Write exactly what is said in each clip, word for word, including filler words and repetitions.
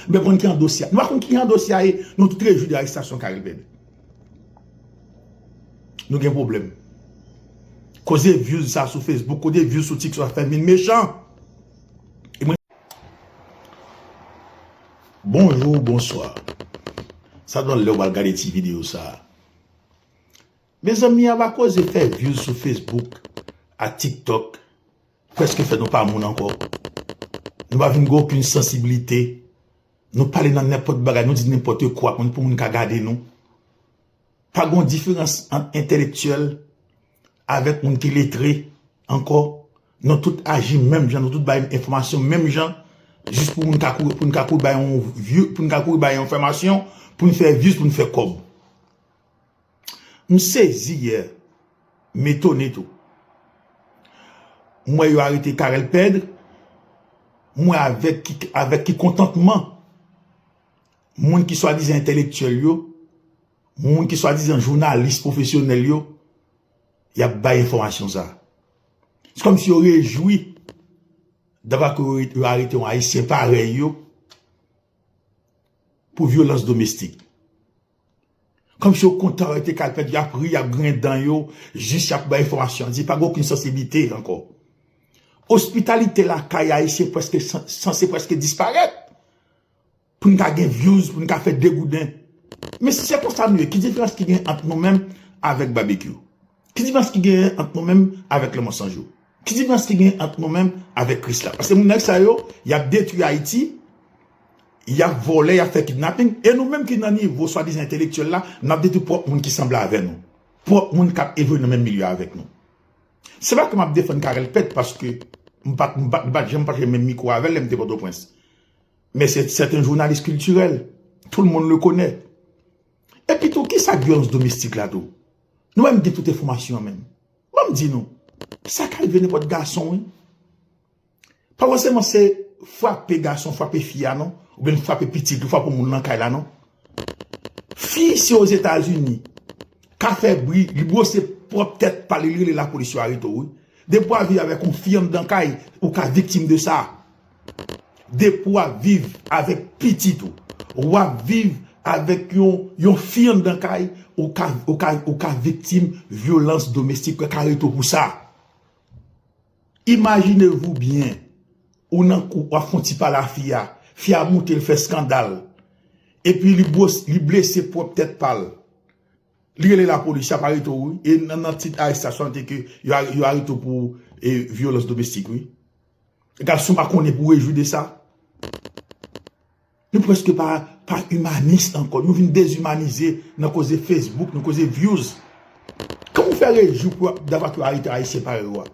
Nou pa konn ki an dosye a. Nou pa konn ki an dosye a ye. Nou tout rejwi de arestasyon Carel Pèd. Nou gen pwoblèm. Koze views sa sou Facebook, koze views sou TikTok, sa fè vin mechan. E mwen, bonjou, bonswa. Sa depè lè w pral gade ti videyo sa a. Mezanmi, a pa koze fè views sou Facebook, a TikTok, prèske fè nou pa moun ankò. Nou pa vin gen okenn sansiblite. Nou pale nan nenpòt bagay, nou di nenpòt kwa pou, pou moun ka gade nou. Pa gen diferans ant entèlektyèl avèk moun ki letre ankò. Nou tout aji menm jan, nou tout bay enfòmasyon menm jan, jis pou moun ka kouri, pou n ka kouri bay yon view, pou n ka kouri bay enfòmasyon, pou n fè views, pou n fè kòb. M sezi yè, m etone tou. M wè yo arete Carel Pèd, m wè avèk ki, avèk ki kontantman moun ki swadizan entèlektyèl yo, moun ki swadizan jounalis pwofesyonèl yo, y ap bay enfòmasyon sa. Se kòmsi yo rejwi dapre ke yo, yo arete yon Ayisyen parèy yo pou vyolans domestik. Kòmsi yo kontan arete Carel Pèd, y ap ri, y ap griyen dan yo, jis y ap bay enfòmasyon, di pa gen okenn sansiblite ankò. Ospitalite lakay Ayisyen prèske san-, sanse prèske disparèt. Pou n ka gen views, pou n ka fè degouden. Men si se konsa nou ye, ki diferans ki gen ant nou menm avèk Babekyou? Ki diferans ki gen ant nou menm avèk Lanmò San Jou? Ki diferans ki gen ant nou menm avèk Krisla? Paske moun nèg sa yo, y ap detwi Ayiti, y ap vòlè, y ap fè kidnaping, e nou menm ki nan nivo swadizan entèlektyèl la, n ap detwi pwòp moun ki sanble avè nou. Pwòp moun k ap evolye nan menm milye avèk nou. Se pa ke m ap defann Carel Pèd, paske m pa t, m pa t, m pa t janm pataje menm mikwo avè l lè m te Pòtoprens. Mais c'est, c'est un journaliste culturel. Tout le monde le connaît. Epi tou, ki sa k vyolans domestik la tou? Nou menm gen tout enfòmasyon an menm. Ban m di nou, sa ka rive nenpòt gason, wi. Pa fòseman se frape gason, frape fi a, non. Oubyen frape pitit ou, frape moun nan kay la, non. Fi isi Ozetazini ka fè bri, li bwose pwòp tèt pa li, li rele lapolis, yo arete w, wi. Depi w ap viv avèk yon fi anndan kay, ou ka viktim de sa. Depi w ap viv avèk pitit ou, w ap viv avèk yon, yon fi anndan kay, ou ka, ou ka, ou ka viktim vyolans domestik, yo ka arete w pou sa. Imaginez-vous bien, ou nan kou, w ap fè yon ti pale a fi a, fi a moute, l fè eskandal, epi li bwos-, li blese pwòp tèt pa l. Li rele lapolis, y ap arete w, wi. E nan, nan tit arestasyon an, te ke yo, yo arete w pou, e, vyolans domestik, wi. Gason pa konnen pou rejwi de sa. Nou prèske pa, pa imanis ankò. Nou vin dezimanize nan koze Facebook, nan koze views. Kòman w fè rejwi pou, dapre ke yo arete Ayisyen parèy ou a?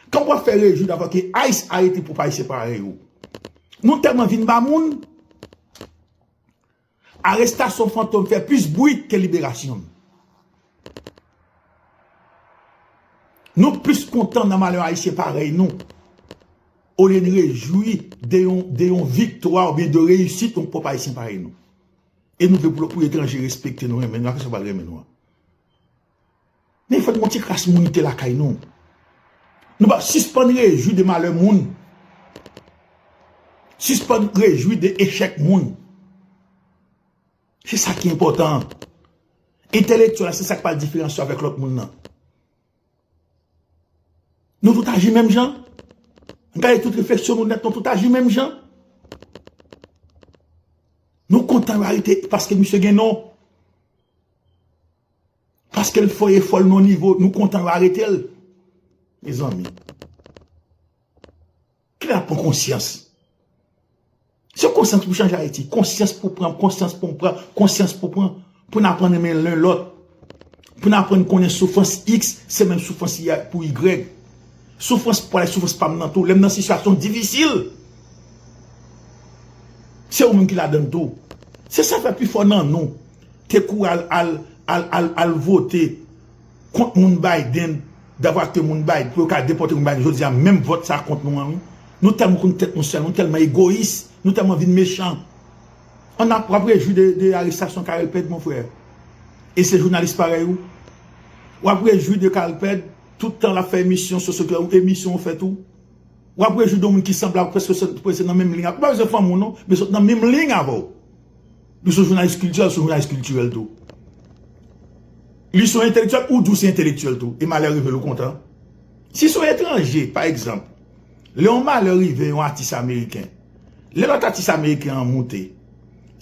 Kòman w ap fè rejwi dapre ke ICE arete pwòp Ayisyen parèy ou? Nou tèlman vin ba moun. Arestasyon Fantom fè plis bri ke liberasyon n. Nou plis kontan nan malè Ayisyen parèy nou, olye n rejwi de yon, de yon viktwa oubyen de reyisit yon pwòp Ayisyen parèy nou. E nou vle pou, pou etranje respekte nou, renmen nou, a ki sa yo pral renmen nou an? Men fòk nou gen yon ti kras mounite lakay nou. Nou pa sispann rejwi de malè moun. Sispann rejwi de echèk moun. Se sa ki enpòtan. Entèlektyèl la, se sa k pral diferansye w avèk lòt moun nan. Nou tout aji menm jan. Gade tout refleksyon nou nèt, nou tout aji menm jan. Nou kontan yo arete paske misye gen non. Paske l fè efò l nan nivo, nou kontan yo arete l. Mezanmi. Kilè n ap pran konsyans? Se konsyans pou chanje Ayiti. Konsyans pou pran, konsyans pou pran, konsyans pou pran. Pou n aprann renmen len lòt. Pou n aprann konnen soufrans X, se menm soufrans Y pou Y. Soufrans pa w la, soufrans pa m nan tou. Lè m nan sitiyasyon difisil, se ou menm ki ladan l tou. Se sa fè pifò nan nou te kouri al, al, al, al, al vote kont moun Biden, dapre ke moun Biden, pou yo ka depòte moun Biden, jodi a, menm vòt sa kont nou an, wi. Nou tèlman konn tèt nou sèl, nou tèlman egoyis, nou tèlman vin mechan. Ann ap, w ap rejwi de, de arestasyon Carel Pèd, mon frè. E se jounalis parèy ou. W ap rejwi de Carel Pèd, tout tan l ap fè emisyon, sosyo, emisyon ou fè tou. W ap rejwi de moun ki sanble avè w, prèske, prèske nan menm liy avè w. Ou pa bezwen fanmi w non, men sot nan menm liy avè w. Li se yon jounalis kiltirèl, se yon jounalis kiltirèl tou. Li se yon entelektyèl, ou di w se entelektyèl tou. E malè rive l, ou kontan. Si se yon etranje, pa egzanp, lè yon malè rive yon atis ameriken, lè lòt atis ameriken an moute,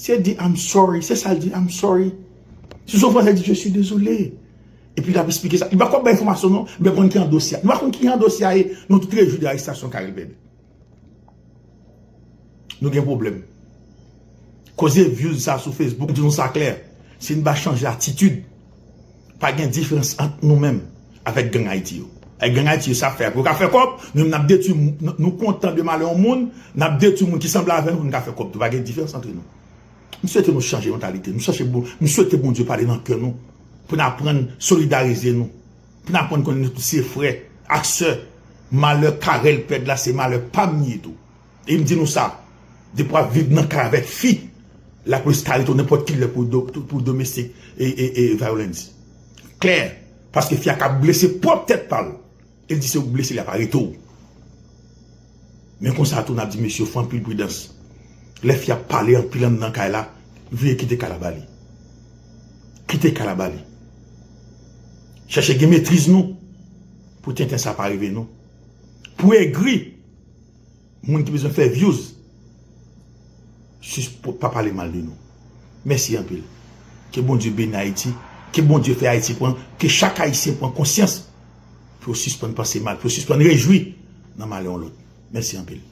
se di "I'm sorry", se sa l di, "I'm sorry". Si se yon franse, l di "Je suis désolé". Epi l ap esplike sa. Li pa ko bay enfòmasyon non, men konn ki an dosye a. Nou pa konn ki an dosye a ye, nou tout rejwi de arestasyon Carel Pède. Nou gen pwoblèm. Koze views sa sou Facebook, di nou sa klè. Si n pa chanje atitid, pa gen diferans ant nou menm avèk gang Ayiti yo. Avèk gang Ayiti yo, sa fè, pou yo ka fè kòb, nou menm n ap detwi, nou, nou kontan de malè yon moun, n ap detwi moun ki sanble avè nou pou n ka fè kòb tou. Pa gen diferans ant nou. M swete nou chanje mantalite. M chèche bon, m swete Bondye pale nan kè nou. Pou n aprann solidarize nou. Pou n aprann konnen nou tout se frè ak sè. Malè Carel Pède la, se malè pa m li ye tou. E m di nou sa, depi w ap viv nan kay avèk fi, lapolis ka arete w nenpòt ki lè pou do-, pou domestic e, e, e violence. Klè, paske fi a ka blese pwòp tèt pa l. E l di se ou k blese, l ap arete w. Men konsa tou, n ap di mesye yo fè anpil pridans. Lè fi ap pale anpil anndan kay la, vire kite kay la ba li. Kite kay la ba li. Chèche gen metriz nou pou tenten sa pa rive nou. Pou egri, moun ki bezwen fè views, sis pa pale mal de nou. Mèsi anpil. Ke Bondye beni Ayiti. Ke Bondye fè Ayiti pran, ke chak Ayisyen pran konsyans pou yo sispann panse mal, pou yo sispann rejwi nan malè yon lòt. Mèsi anpil.